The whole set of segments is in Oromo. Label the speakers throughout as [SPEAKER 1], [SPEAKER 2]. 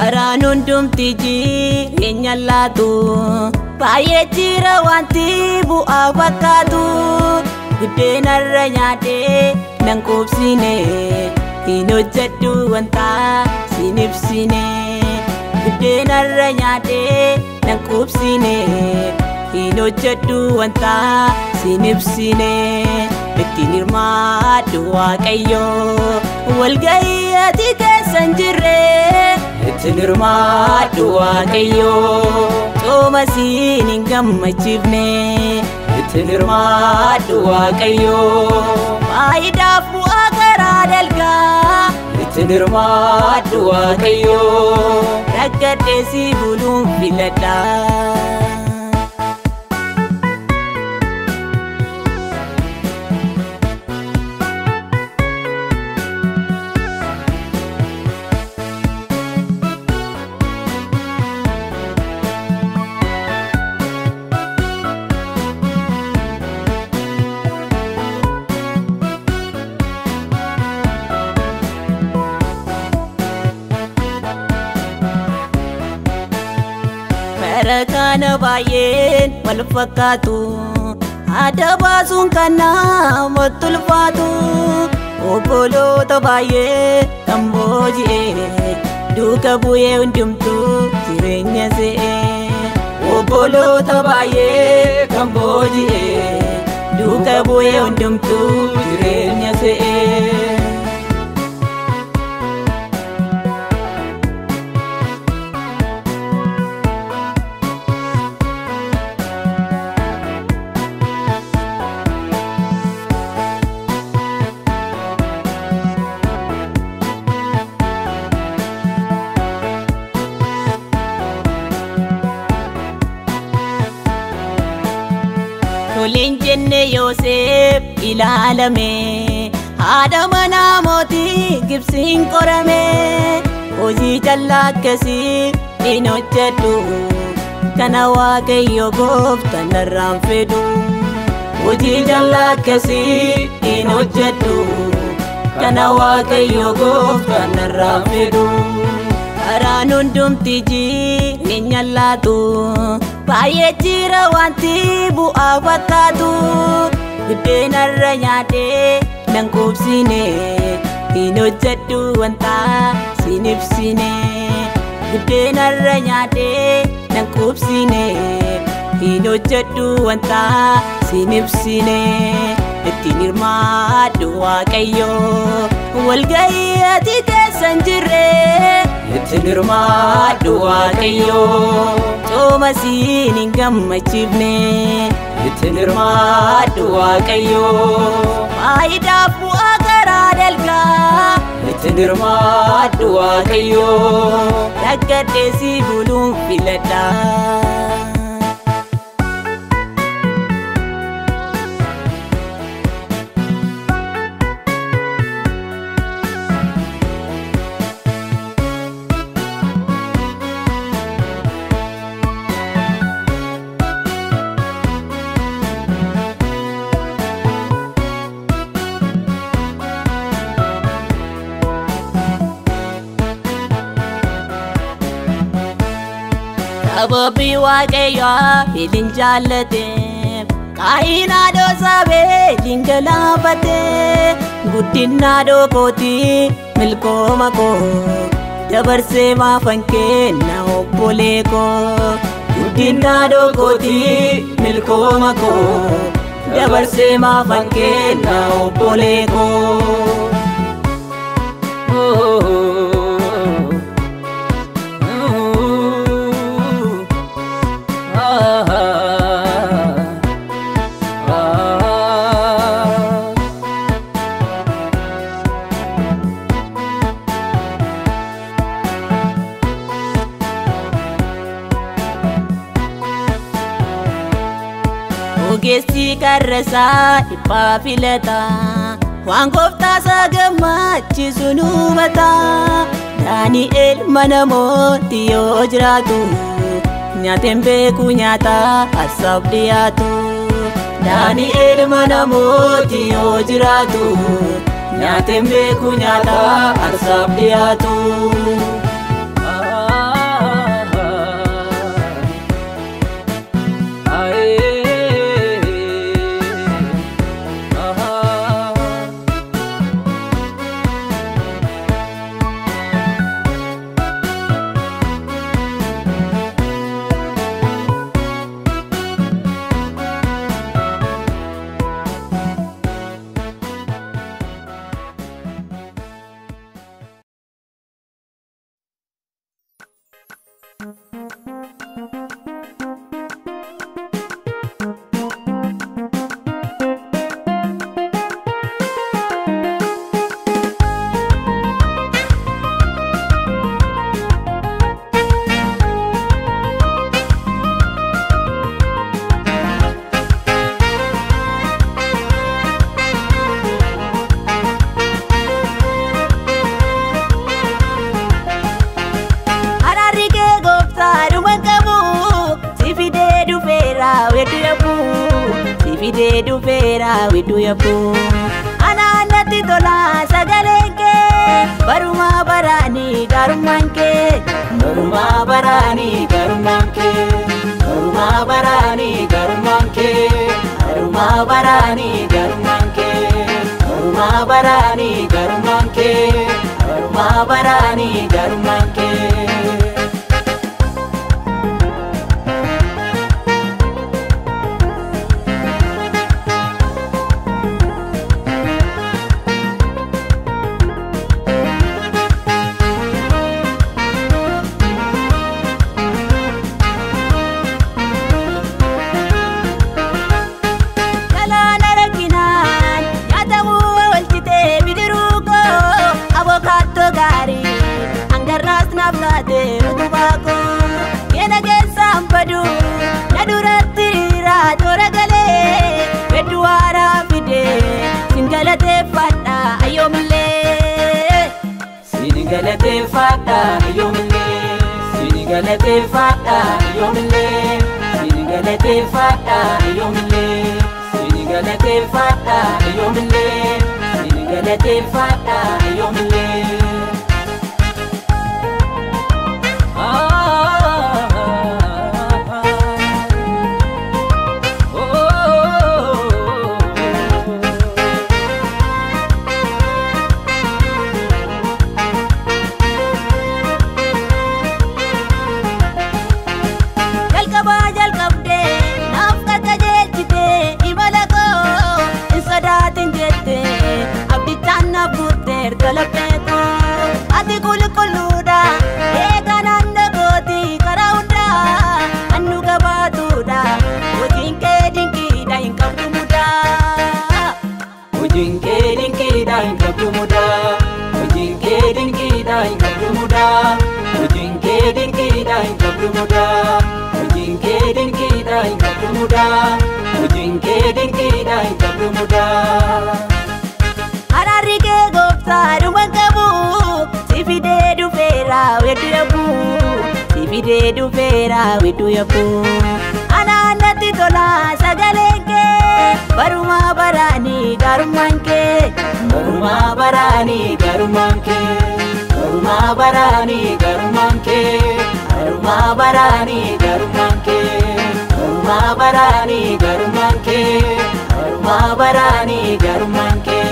[SPEAKER 1] Karaan hundumti jireenya laatu baay'ee jira wanti bu'aa fakkaatu buddeenarra nyaadhee nan quubsine hin hojjedhu wanta sin ibsine buddeenarra nyaadhee nan quubsine hin hojjedhu wanta sin ibsine ittiin hirmaadhu Waaqayyo walga'ii ati keessa hin jirre. Ittiin hirmaadhu Waaqayyo cooma siin hin gammachiifne. Ittiin hirmaadhu Waaqayyo faayidaaf bu'aa karaa dalgaa. Ittiin hirmaadhu Waaqayyo rakkadhee si buluun filadha. Kana baay'een wal fakkaatu adda baasuun kan namatti ulfaatu obboloota baay'ee kan booji'e duuka bu'ee hundumtuu jireenya se'e. Obboloota baay'ee kan booji'e duuka bu'ee hundumtuu jireenya se'e. Toliin jenne Yoosef ilaalame haadha manaa mootii Gibsiin qorame hojii callaa akkasii hin hojjedhu kana Waaqayyo gooftaan narraan fedhu. Hojii callaa akkasii hin hojjedhu kana Waaqayyo gooftaan narraan fedhu. Karaan hundumti jireenya laatu baay'ee jira wanti bu'aa fakkaatu buddeenarra nyaadhee nan quubsine hin hojjedhu wanta sin ibsine buddeenarra nyaadhee nan quubsine hin hojjedhu wanta sin ibsine ittiin hirmaadhu Waaqayyo walga'ii ati keessa hin jirre. Ittiin hirmaadhu Waaqayyo cooma siin hin gammachiifne. Ittiin hirmaadhu Waaqayyo faayidaaf bu'aa karaa dalgaa. Ittiin hirmaadhu Waaqayyo rakkadhee si buluun filadha. Sababii Waaqayyo Abeelin jaallateef Qaayin haadhoo Abeelin galaafate guddina haadhoo kootii milkooma koo dabarsee maafan kenna obbolee koo. Guddina haadhoo kootii milkooma koo dabarsee maafan kenna obbolee koo. Ogeessi karrasaa dhiphaa filata waan gooftaasaa gammachiisu nu hubata. Daani'el mana mootii yoo jiraatu nyaateen beeku nyaata asaaf dhiyaatu. Daani'el mana mootii yoo jiraatu nyaateen beeku nyaata asaaf dhiyaatu. Fidee dhufeera wedduu yabbuu Anaannatti tola sagaleen kee barumaa baraanii gaarummaan kee
[SPEAKER 2] Barumaa baraanii gaarummaan kee Barumaa baraanii gaarummaan kee Barumaa baraanii gaarummaan kee Barumaa baraanii gaarummaan kee Barumaa baraanii gaarummaan kee. Galateeffadha yoomillee sini galateeffadha yoomillee sini galateeffadha yoomillee sini galateeffadha yoomillee sini galateeffadha yoomillee.
[SPEAKER 1] Ati qulqulluudha eeganaan nagooti karaa hundaa annu gabaatuudha hojiin kee dinqiidha hin qabdu mudaa.
[SPEAKER 2] Hojiin kee dinqiidha hin qabdu mudaa. Hojiin kee dinqiidha hin qabdu mudaa. Hojiin kee dinqiidha hin qabdu mudaa. Hojiin kee dinqiidha hin qabdu mudaa. Hojiin kee dinqiidha hin qabdu mudaa.
[SPEAKER 1] Araarri kee gooftaa dhuma qabu si fidee dhufeera wedduu yabbuu si fidee dhufeera wedduu yabbuu Anaannatti tola sagaleen kee barumaa baraanii gaarummaan kee
[SPEAKER 2] Barumaa baraanii gaarummaan kee Barumaa baraanii gaarummaan kee Barumaa baraanii gaarummaan kee Barumaa baraanii gaarummaan kee Barumaa baraanii gaarummaan kee.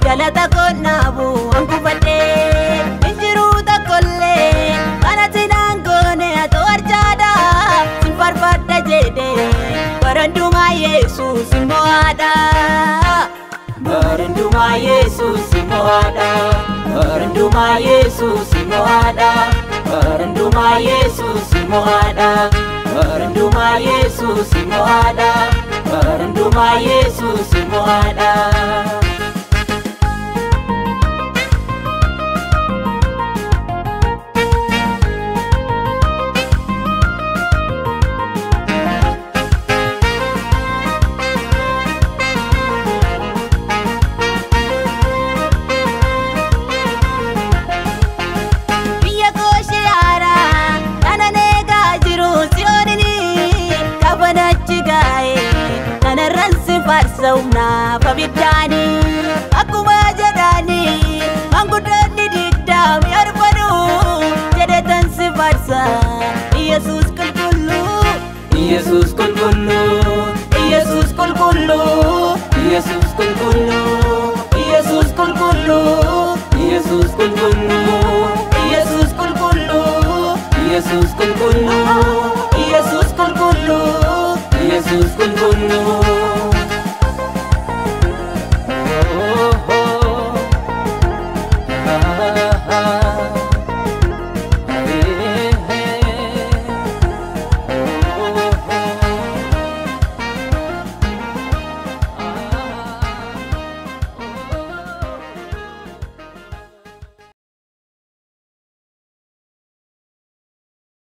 [SPEAKER 1] Galata konnaabu hankufadhee injiruu tokkollee kanatti naangoone atoo arjaadha sin farfadha jedhee barandumaa Yesuus immoo haadha.
[SPEAKER 2] Barandumaa Yesuus immoo haadha. Barandumaa Yesuus immoo haadha. Barandumaa Yesuus immoo haadha. Barandumaa Yesuus immoo haadha. Barandumaa Yesuus immoo haadha.
[SPEAKER 1] Faarsaumnaaf abiddaanii akkuma jedhanii maanguddoonni digdami arfanuu jedhetan si faarsa Yesuus qulqulluu
[SPEAKER 2] Iyesuus qulqulluu,
[SPEAKER 1] Iyesuus qulqulluu,
[SPEAKER 2] Iyesuus qulqulluu,
[SPEAKER 1] Iyesuus qulqulluu,
[SPEAKER 2] Iyesuus qulqulluu,
[SPEAKER 1] Iyesuus qulqulluu,
[SPEAKER 2] Iyesuus qulqulluu,
[SPEAKER 1] Iyesuus qulqulluu,
[SPEAKER 2] Iyesuus qulqulluu.